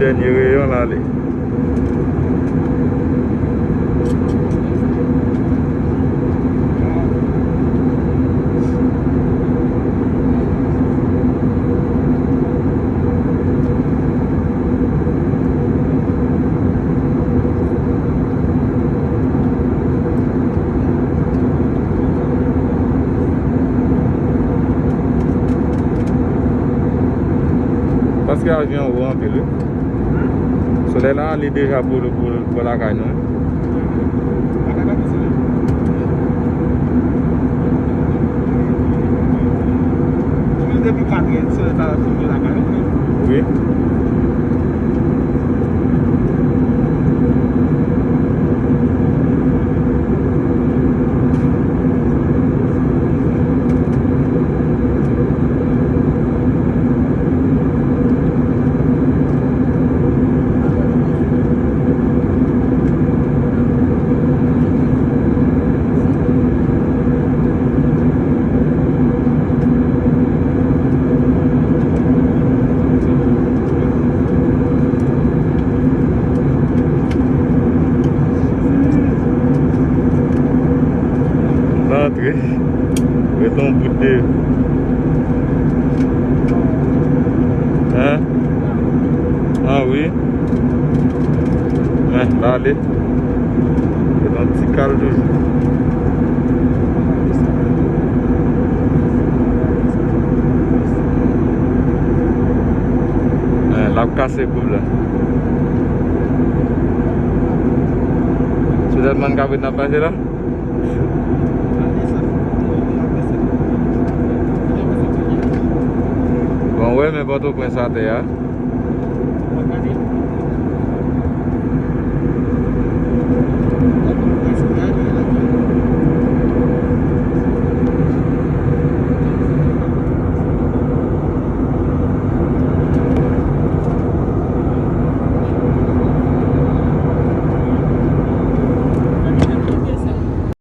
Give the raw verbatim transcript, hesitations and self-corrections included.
Dènye reyon la li. Paske ajan an wo anpil wi. Solèy la ale deja bò, bò, bò lakay nou wi. Ou menm depi katrè, solèy ta fin lakay ou wi. N antre. Ret yon bout de. Hein? Ah wi. Men, l ale. Ret yon ti kal toujou. Men, l ap kase koub la. Se tèlman n ka vin ap pase la. Bon, wè, men Pòtoprens atè a.